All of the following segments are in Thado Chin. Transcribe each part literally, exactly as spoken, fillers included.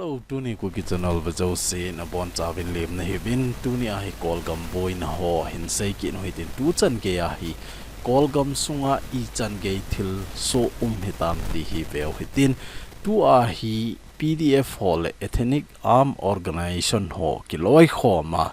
Hello, tuni Kuki Channel vea jouse nabonchauvin lemna hiuvin, tuni a hi Kolgam boina ho hin seikit u hitin, tuchan gei a hi Kolgam sunga ichan gei thilsoh um hitam ti hi veu hitin, tua hi P D F ho le Ethnic Armed Organization ho kiloikhom a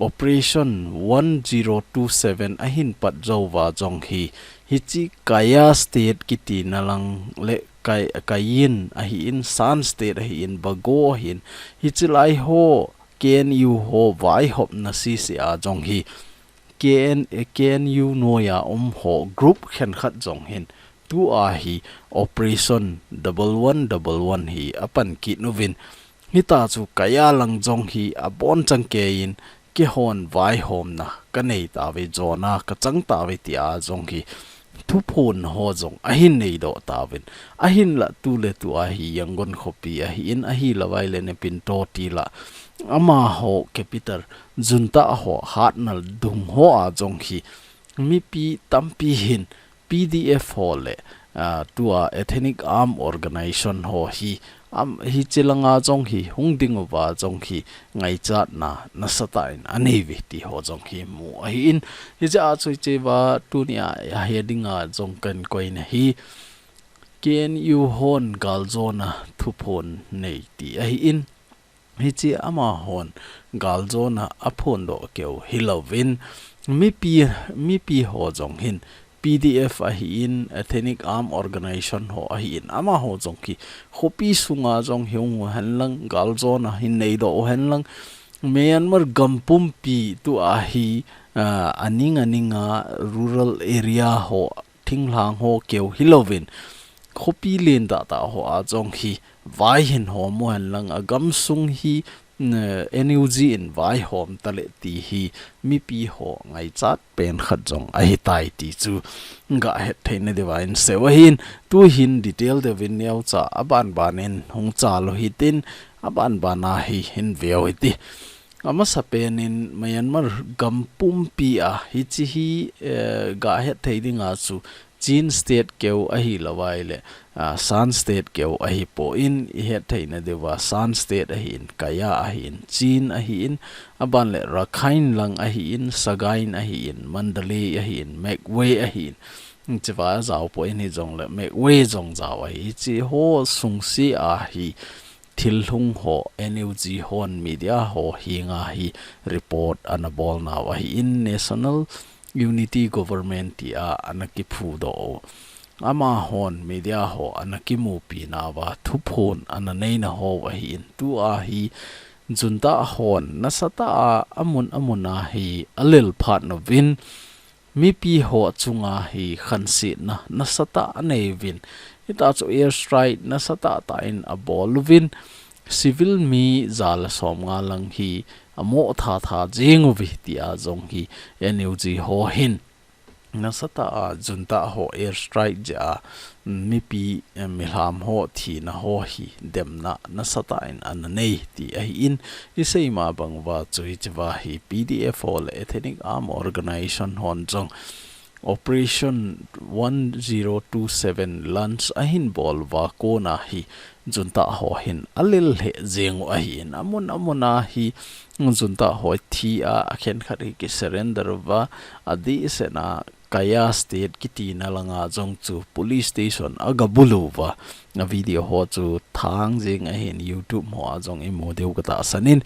Operation one zero two seven ahin pat jouva jong hi, hiche Kayah State kitina lang le Kay-, Kayin ahin, Shan State ahin, Bago ahin, hiche lai ho K N U ho vaihopna sese a jong hi, K N, K N U noiya um ho group khenkhat jong hin, tua hi Operation double one double one hi apan kit uvin, hitachu Kayah lang jong hi abonchan keiyin keihon vaihomna kanei tauve, jona kachang tauve tia jong hi thuphon ho jong ahin neidoh tauvin. Ahinla tuletu a hi Yangon khopi ahin, ahilouva ahile Naypyidaw tila amaho capital junta ho hatna dung ho a jong hi mipi tampi hin P D F ho le, ah, tua Ethnic Armed Organization ho hi, am, hiche langa jong hi hung ding uva jong hi ngaichatna nasatah in anei uve ti ho jong hi mu ahin, hiche a chu hiche va tuni a, ahe dinga jong kahin koina hi K N U hon galjona thuphon nei ti ahin, hiche amahon galjona aphondoh keu hilouvin, mipi, mipi ho jong hin P D F ahin, Ethnic Armed Organization ho ahin, amaho jong hi khopi sunga jong hi hung uhen lang, galjona hin neidoh uhen lang, Myanmar gam pumpi tua hi, ah, aning aninga rural area ho, thinglhang ho keu hilouvin, khopi len tahtah ho a jong hi vai hin hom uhen lang, agamsung hi, eh, N U G in vaihom tale ti hi mipi ho ngaichat pen khat jong ahitai ti chu gah hetthei nadiuva inseiu ahin, tuhin detail deuvin neocha abanbanin hung chal u hitin, abanbana hi hin veu hite. Amasapen in Myanmar gam pumpi a hiche hi, eh, gah hetthei dinga chu Chin State keu ahilouva ahile, ah, Shan State keu ahipoi, ihetthei nadiuva Shan State ahin, Kayah ahin, Chin ahin, aban le Rakhine lang ahin, Sagaing ahin, Mandalay ahin, Magway ahin, hichea jaopoi, hijongle Magway jong jao ahi, hiche ho sungse a hi thilhung ho, N U G hon media ho henga hi report anabol nau ahin, National Unity Government tia anakiphudoh u. Amahon media ho anakimupi nauva thuphon ananei nau ahin, tua hi junta hon nasatah a amun amun a hi alelphat nauvin, mipi ho chunga hi khansetna nasatah anei uvin. Hitachu air strike nasatah tah in abol uvin. Civil mi ja le somnga lang hi amo thatha jeng uve tia jong hi N U G ho hin nasatah a junta ho air strike jeh a mipi, eh, milham ho thina ho hi demna nasatah in ananei ti ahin, isei ma bang uva chu hichea hi P D F ho le Ethnic Armed Organization hon jong Operation one zero two seven launch ahin bol uva kona hi junta ho hin alel lheh jeng u ahin, amun amun a hi junta ho thi a, akhenkhat hi kisurrender uva, adehset a Kayah State kitina langa jong chu police station agabulu uva, a video ho chu thang jeng ahin, YouTube ho a jong imu diu katahsan in.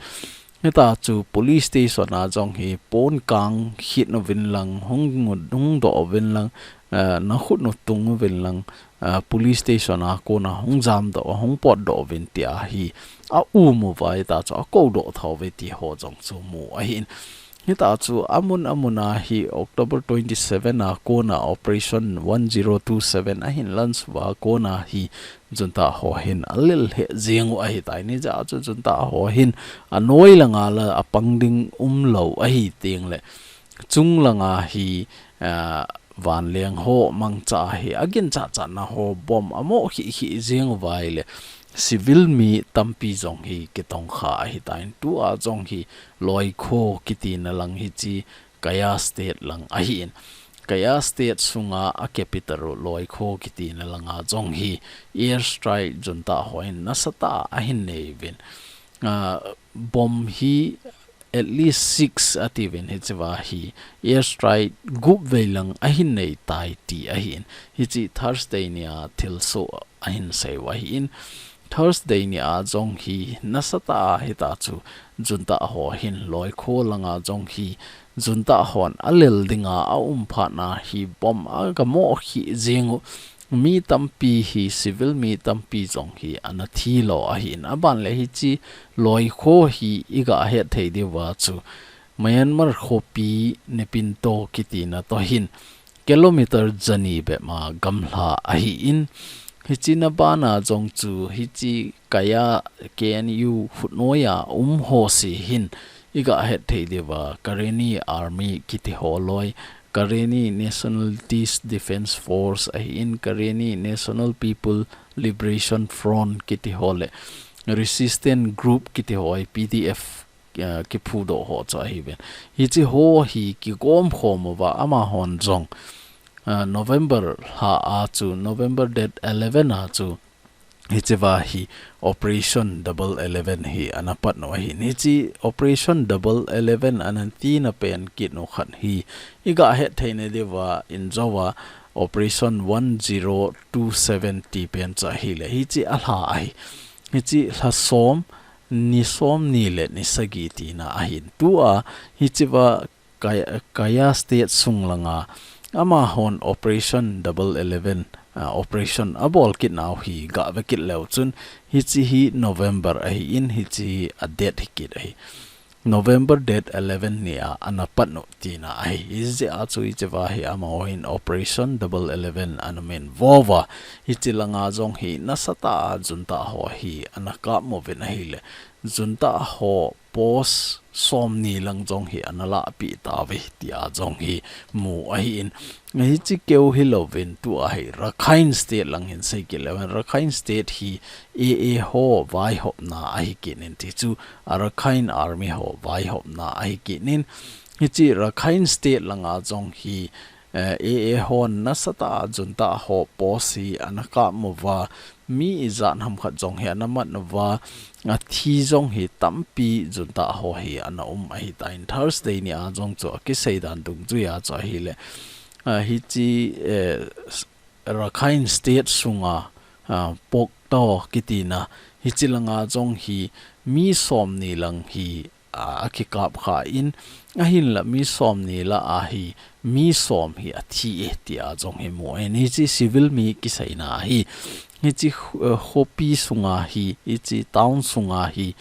Hitachu police station a jong hi pon kang khit uvin lang, hung, hung doh uvin lang, eh, nakhut u tung uvin lang, ah, police station a kona hung jamdoh, hung potdoh uvin tia hi aum uva, hitachu akoudoh thou uve ti ho jong chu mu ahin. Hitachu amun amun a hi October twenty seven a kona Operation one zero two seven ahin launch uva kona hi junta ho hin alel lheh jeng u ahitai, hijeh a chu junta ho hin anoi langa la apang ding umlou ahi tengle, chung langa hi, ah, vanleng ho mangcha hi aginchat chatna ho bomb amo khih khih jeng uva ahile, civil mi tampi jong hi kitongkha ahitan, tua jong hi Loikho kitina lang hiche Kayah State lang ahin. Kayah State sunga a capital u Loikho kitina langa jong hi airstrike junta hon nasatah a ahin nei uvin. Ah, bomb hi at least six ati uvin, hichea hi airstrike gup vei lang ahin nei tai ti ahin. Hiche Thursday nia thilsoh ahin seiyu ahin. Thursday nia jong hi nasatah a hitachu junta ho hin Loikho langa jong hi junta hon alel dinga aum phat na hi bomb aga mo khih jing u. Mi tampi hi, civil mi tampi jong hi ana thi lou ahin. Aban le hiche Loikho hi iga het thei diuva chu Myanmar khopi Naypyitaw kitina toh hin kilometer jani bep ma gamla ahin. Hichena bana jong chu hiche Kayah K N U khutnoiya um ho se hin iga het thei diuva Karenni Army kiti ho loi, Karenni Nationalities Defense Force ahin, Karenni National People Liberation Front kiti ho le Resistance Group kiti ho ahi, P D F, ah, kiphudoh ho chu ahiuve. Hiche ho hi kigom khom uva amahon jong, ah, November lha a chu, November date eleven a chu, hichea hi Operation Double Eleven hi ana pat u ahin. Hiche Operation Double Eleven ana tina pen kit u khat hi iga het thei na diuva injouva Operation One zero two seven ti pen chu ahile. Hiche alha ahi. Hiche lha som, ni som ni le ni sagi tina ahin. Tua hichea Kay-, Kayah State sung langa amahon Operation Double Eleven, ah, operation abol kit nau hi gave kit leu chun hiche hi November ahin, hiche hi a date hi kit ahi. November date eleven nia ana pat u tina ahi. Hijeh a chu hichea hi amahon Operation Double Eleven ana min vo uva. Hiche langa jong hi nasatah a junta ho hi ana kap uvin ahile. Junta ho post som ni lang jong hi ana lahpeh tauve tia jong hi mu ahin. Hiche keu hilouvin tua hi Rakhine State lang hin sei kit leu hen. Rakhine State hi A A ho vaihopna ahi kit in ti chu, Arakan Army ho vaihopna ahi kit in. Hiche Rakhine State langa jong hi eh, A A hon nasatah a junta ho post hi ana kap uva, mi ijat ham khat jong hi ana mat uva, athi jong hi tampi junta ho hi ana um ahitan. Thursday nia jong chu akisei dan dungjuia chu ahile, ah, hiche, eh, s-, Rakhine State sunga, ah, Pauktaw kitina hiche langa jong hi mi som ni lang hi a, akikap khan, ahinla mi som ni lah a hi, mi som hi athi e, tia jong hi mu ahin. Hiche civil mi kiseina ahi. Hiche kho-, eh, khopi sunga hi, hiche town sunga hi,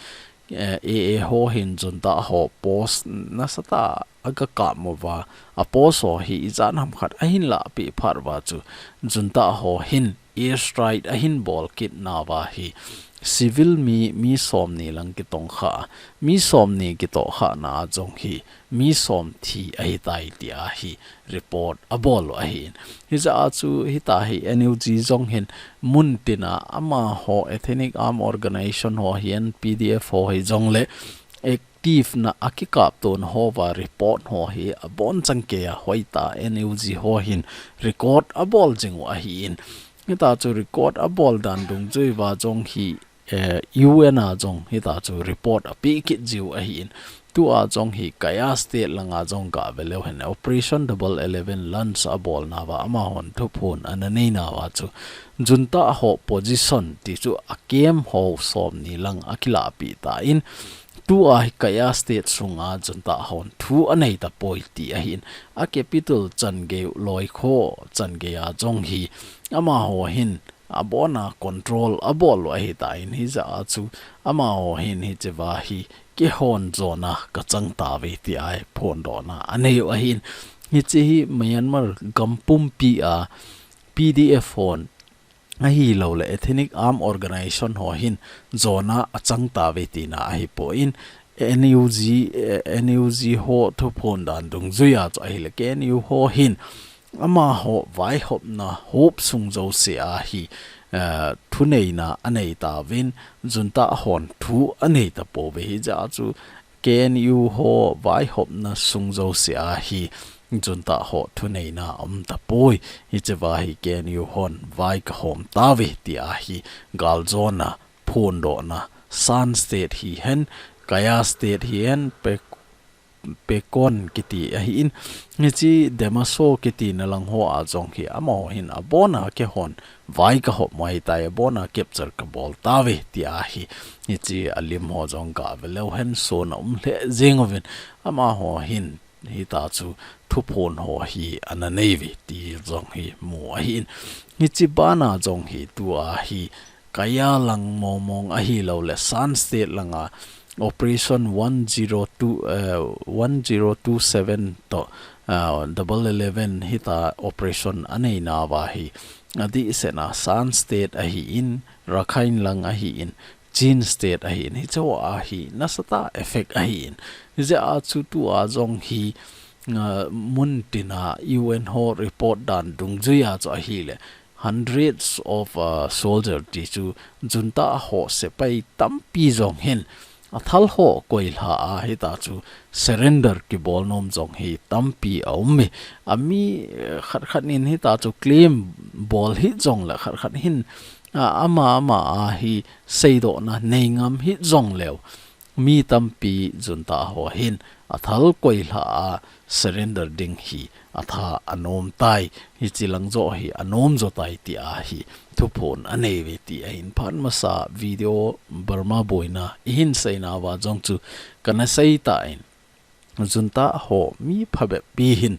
eh, A A ho hin junta ho post nasatah a aga kap uva, a post ho hi ijat ham khat ahin lahpeh phat uva chu junta ho hin airstrike ahin bol kit nauva hi civil mi, mi som ni lang kitongkha, mi som ni kitohkhana a jong hi mi som thi ahitai tia hi report abol u ahin. Hijeh a chu hitia hi N U G jong hin mun tina amaho Ethnic Arm Organization ho hihen P D F ho hijongle active na akikap tona hoa report ho hi abonchan keiya hoitah N U G ho hin record abol jing u ahin. Hitia chu record abol dan dungjuiya jong hi, eh, U N a jong hitia chu report apeh kit jiu ahin. Tua jong hi Kayah State langa jong gave leu hen Operation Double Eleven launch abolnauva amahon thuphon ana neinauva chu junta ho position ti chu a camp ho som ni lang akilahpeh tan, tua hi Kayah State sunga junta hon thu anei tapoi ti ahin. A capital chan gei u Loikho chan geiya jong hi amaho hin abona control abol u ahitan, hijeh a chu amaho hin hichea hi keihon jona kachang tauve tia hi phondohna anei u ahin. Hiche hi Myanmar gam pumpi a P D F hon ahilouleh Ethnic Arm Organization ho hin jona achang tauve tina ahipon, N U G, eh, N U G ho thuphon dan dungjuiya chu ahile K N U ho hin amaho vaihopna huop sung jousea hi, eh, thuneina anei tauvin, junta hon thu anei tapouve. Hijeh a chu K N U ho vaihopna sung jousea hi Junta ho thuneina aum tapoi. Hiche va hi K N U hon vai kahom tauve tia hi galjona phondohna Shan State hihen, Kayah State hihen, Pe-, Pekon kiti ahin, hiche Demasho kiti na lang ho a jong hi amaho hin abona keihon vai kahom ahitai, abona capture kabol tauve tia hi, hiche alim ho jong gave leu hen sona um lheh jeng uvin, amaho hin hita chu thuphon ho hi ana neiuve ti jong hi mu ahin. Hiche bana jong hi tua hi Kayah lang mong mong ahilouleh Shan State langa Operation one zero two, eh, one zero two seven to, eh, double eleven hita operation aneina uva hi adehsetna Shan State ahin, Rakhine lang ahin, Chin State ahin, hiche ho a hi nasatah effect ahin. Hijeh a chu tua jong hi, ah, muntina U N ho report dan dungjuia chu ahileh hundreds of, ah, soldier ti chu junta ho sepai tampi jong hin athal ho koilha a hita chu surrender kibol nom jong hi tampi aum e. Ami, eh, khat khat in hita chu claim bol hih jongleh khat khat hin, ah, ama ama a hi seidohna neingam hih jongleu, mi tampi junta ho hin athal koilha a surrender ding hi atha anom tai, hiche lang joh hi anom jo tai tia hi thuphon aneiuve ti ahin. Phat masa video Burma boina ihin seina uva jong chu kana sei tan, junta ho mi phabep pi hin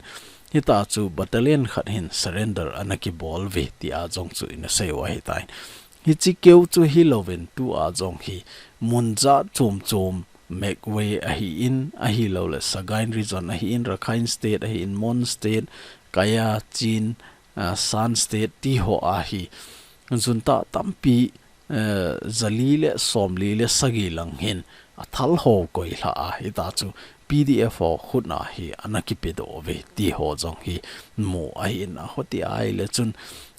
hita chu battalion khat hin surrender ana kibol uve tia jong chu ina sei u ahitai. Hiche keu chu hilouvin tua jong hi mun jat chom chom, Magway ahin, ahilouleh Sagaing Region ahin, Rakhine State ahin, Mon State, Kayah, Chin, ah, Shan State ti ho a hi junta tampi, eh, jali le somli le sagi lang hin athal ho koilha a hita chu P D F ho khut a hi ana kipedoh uve ti ho jong hi mu ahin, ahiti ahileh chun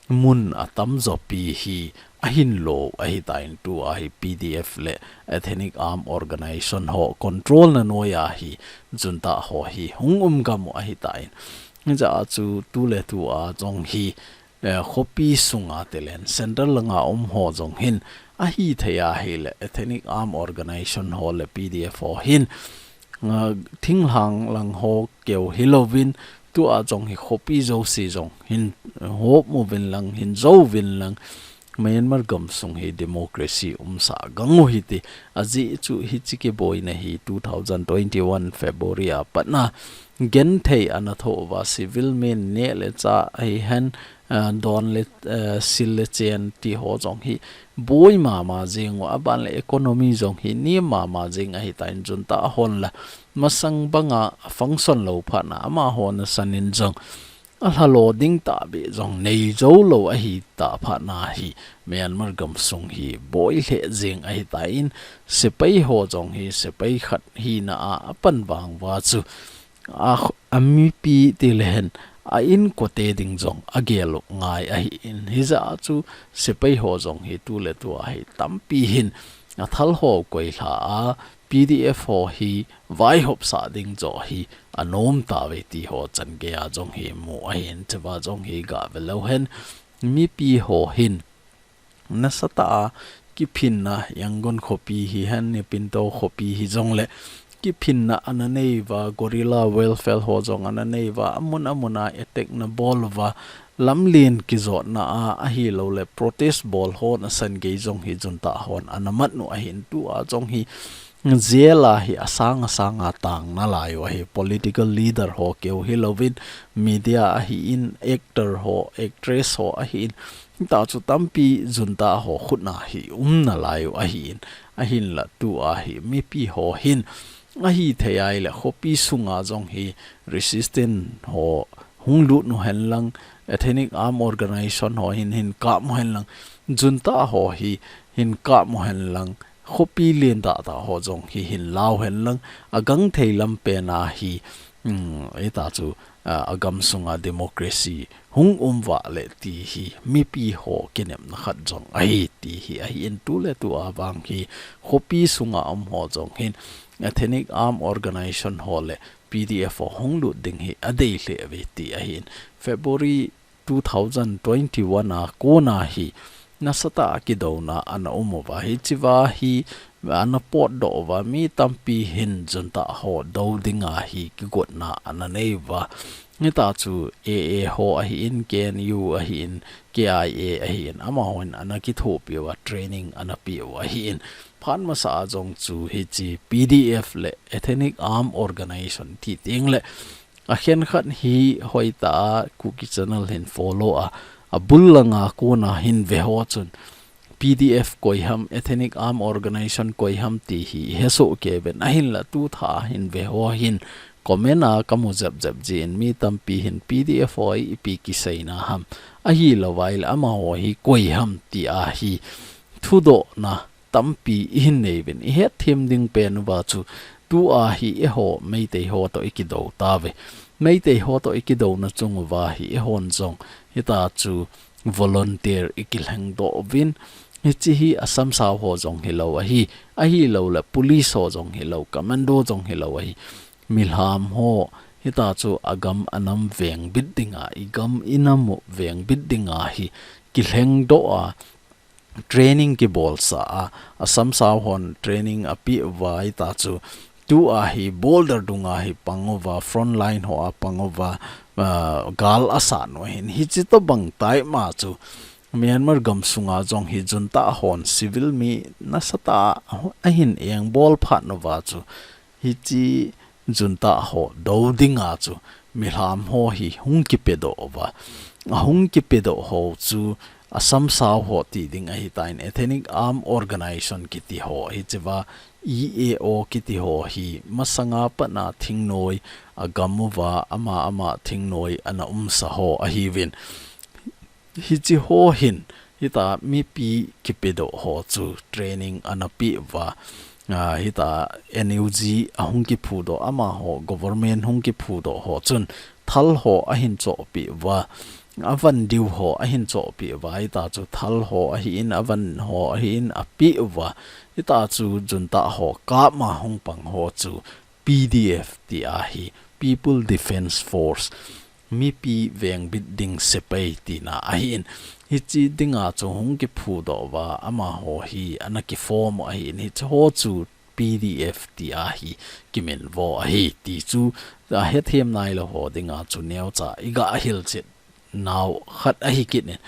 mun atamjo pi hi ahin lo ahitan, tua hi P D F le Ethnic Arm Organization ho control na noiya hi junta ho hi hung um gam u ahitan. Hijeh a chu tuletua jong hi, eh, khopi sunga telen central langa um ho jong hin ahithei ahileh Ethnic Arm Organization ho le P D F ho hin, ah, thinglhang lang ho keu hilouvin, tua jong hi khopi jouse jong hin hop uvin lang, hin jou uvin lang, Myanmar gamsung hi democracy umsah gang u hite. Ajeh chu hiche kiboina hi two thousand twenty-one February a patna genthei ana thoh uva, civil men neh le chah hihen, ah, don le, ah, sil le chen ti ho jong hi boi mama jeng u, aban le economy jong hi nem mama jeng ahitan, junta hon la masang banga function lou phat na amaho nasan in jong alha lo ding tahbeh jong nei jou lou ahitah phat na hi Myanmar gamsung hi boi lheh jeng ahitan, sepai ho jong hi sepai khat hina a apan vang uva chu a, amipi tilehen a inkote ding jong agel u ngai ahin, hijeh a chu sepai ho jong hi tuletua hi tampi hin athal ho koilha a, P D F ho hi vaihopsah ding joh hi anom tauve ti ho changeiya jong hi mu ahin, chua jong hi gave leu hen, mipi ho hin nasatah a kiphinna, Yangon khopi hihen, Naypyidaw khopi hijongleh kiphinna ana nei uva, guerrilla warfare ho jong ana nei uva, amun amun a attack ana bol uva, lamlen kijotna a, ahilouleh protest bol ho nasan gei jong hi junta hon ana mat u ahin, tua jong hi jail a hi asang asang a tang nalai u ahi, political leader ho keu hilouvin, media ahin, actor ho, actress ho ahin, hita chu tampi junta ho khut na hi um nalai u ahin, ahinla tua hi mipi ho hin ahithei ahileh khopi sunga jong hi resistance ho hung lut u hen lang, Ethnic Arm Organization ho hin hin kap u hen lang, junta ho hi hin kap u hen lang, khopi len tahtah ho jong hi hin la u hen lang, agangthei lam pen a hi, um, hita chu, ah, agamsunga democracy hung um uva leh ti hi mipi ho kinepna khat jong ahi ti hi ahin, tuletua vang hi khopi sunga um ho jong hin Ethnic Arm Organization ho le P D F ho hung lut ding hi adei lheh uve ti ahin. February two thousand twenty-one a kona hi nasatah a kidouna ana um uva, hichea hi ana potdoh uva, mi tampi hin junta ho do dinga hi kigotna ana nei uva. Hita chu A A ho ahin, K N U ahin, K I A ahin, amahon ana kithopi uva, training ana pe u ahin. Phat masa a jong chu hiche P D F le Ethnic Arm Organization ti teng le, akhenkhat hi hoitah a Kuki Channel hin follow a, abul langa kona hin ve ho chun P D F koi ham, Ethnic Arm Organization koi ham ti hi ihesoh kei uvin, ahinla tu tha a hin ve ho hin comment a kamu jep jep jin, mi tampi hin P D F ho hi ipi kiseina ham, ahilouleh amaho hi koi ham ti a hi thudohna tampi ihin nei uvin, ihet them ding pen uva chu tua hi eiho Meitei ho toh ikido tauve. Meitei ho toh ikidouna chung uva hi eihon jong hita chu volunteer ikilhengdoh uvin, hiche hi Assam Sao ho jong hilou ahi, ahilouleh police ho jong hilou, commando jong hilou ahi. Milham ho hita chu agam anam vengbit dinga, igam inam u vengbit dinga hi kilhengdoh a, training kibolsah a, Assam Sao hon training ape uva, hita chu tua hi border dunga hi pang uva, front line ho a pang uva, ah, gal asat u ahin. Hiche tobang tah ma chu Myanmar gam sunga jong hi junta hon civil mi nasatah a ahin engbol phat uva chu hiche junta ho do dinga chu milham ho hi hung kipedoh uva. Ahung kipedoh ho chu Assam Sao ho ti ding ahitan, Ethnic Arm Organization kiti ho, hichea E A O kiti ho hi masanga pat a thingnoi agam uva, ama ama thingnoi ana umsa ho ahiuvin. Hiche ho hin, hita mipi kipedoh ho chu training ana pe uva, ah, hita N U G ahung kiphudoh, amaho government hung kiphudoh ho chun thal ho ahin chohpeh uva, avan diu ho ahin chohpeh uva, hita chu thal ho ahin, avan ho ahin apeh uva, hita chu junta ho kap ma hung pang ho chu P D F ti ahi, People Defence Force, mipi vengbit ding sepai tina ahin. Hiche dinga chu hung kiphudoh uva, amaho hi ana kiform u ahin, hiche ho chu P D F ti ahi, kiminvo ahi, ti chu ahethem nailou ho dinga chu neocha iga hilchet nau khat ahi kit in.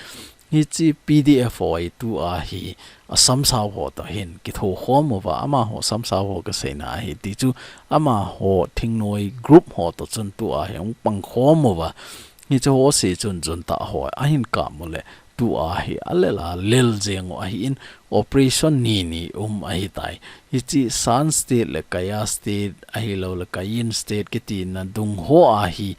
Hiche P D F ho hi tua hi Assam Sao ho toh hin kithokhom uva, amaho Assam Sao ho kaseina ahi, ti chu amaho thingnoi group ho toh chun tua hi hung pangkhom uva. Hiche ho se chun junta ho ahin kap u le tua hi alel alel jeng u ahin, operation ni ni um ahitai. Hiche Shan State le Kayah State ahilouleh Kayin State kitina dung ho a hi,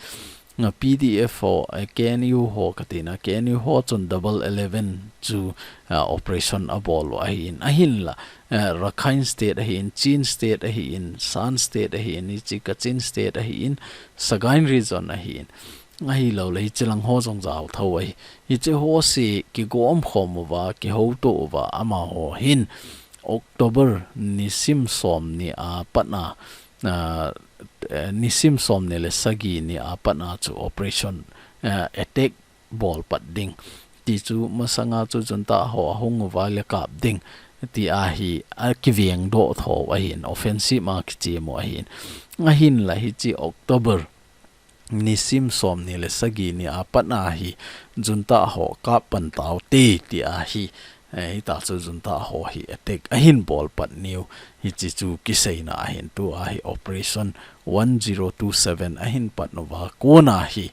ah, P D F ho, eh, K N U ho katina, K N U ho chun Double Eleven chu, ah, operation abol u ahin, ahinla, eh, Rakhine State ahin, Chin State ahin, Shan State ahin, hiche Kachin State ahin, Sagaing Region ahin, ahilouleh hiche lang ho jong jao tho ahi. Hiche ho se kigomkhom uva, kihouto uva, amaho hin October nisim somni a pat a, ah, eh, nisim somni le sagi ni a pat a chu operation, eh, attack bol pat ding, ti chu masanga chu junta ho ahung uva le kap ding, ti ahi, akivengdoh tho ahin, offensive a kichem u ahin. Ahinla hiche October nisim somni le sagi ni a pat a hi junta ho kap pan taute ti ahi, eh, hita chu junta ho hi attack ahin bol pat u, hiche chu kiseina ahin, tua hi operation one zero two seven ahin pat uva kona hi,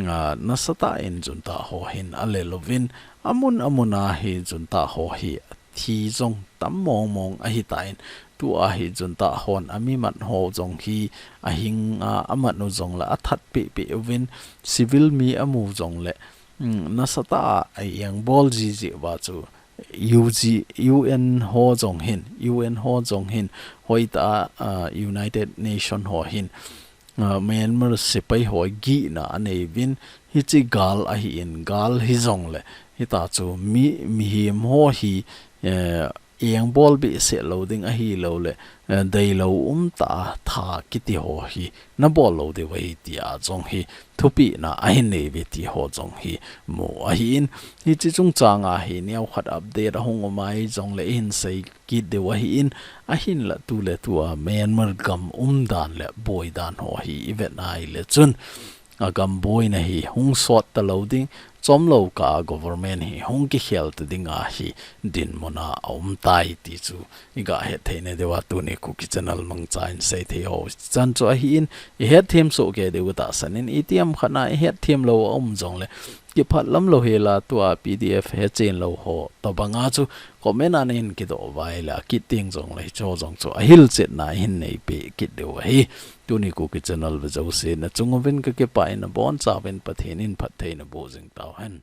ah, nasatah in junta ho hin alel uvin, amun amun a hi junta ho hi thi jong tam mong mong ahitan, tua hi junta hon amimat ho jong hi ahing a, amat u jong le athat peh peh uvin, civil mi amu jong le, mm, nasatah a aengbol jiji uva chu U G, U N ho jong hin, U N ho jong hin, hoitah a, ah, United Nation ho hin, ah, Myanmar sepai ho gihna anei uvin, hiche gal ahin, gal hijong le, hita chu mi, mihem ho hi, eh, engbol behseh lou ding ahilouleh, eh, deilou umtah a tha kiti ho hi nabol lou diu ahi tia jong hi thupina ahin nei uve ti ho jong hi mu ahin, hiche chungchang a hi neokhat update ahung um ahi jongleh ihin sei kit diu ahin, ahinlah tuletua Myanmar gam umdan le boidan ho hi ivet nai leh chun, agam boina hi hung sot talou ding, chomlou kah a government hi hung kikhel ta ding ahi dinmun a aum tai ti chu iga hetthei na diuva tuni Kuki Channel mangcha in seithei ho chan chu ahin, ihetthem soh kei diu tahsan in, itiham khat na ihetthem lou aum jongleh kiphatlam lou hela tua P D F hechen lou ho tobang a chu comment a nahin kidoh uva ahileh akit teng jongleh hiche ho jong chu ahilchetna ihin neipeh kit diu ahi. Tuni Kuki Channel ve jouse nachung uvin kakipah in, abonchauvin Pathen in phatthei naboh jing tauhen.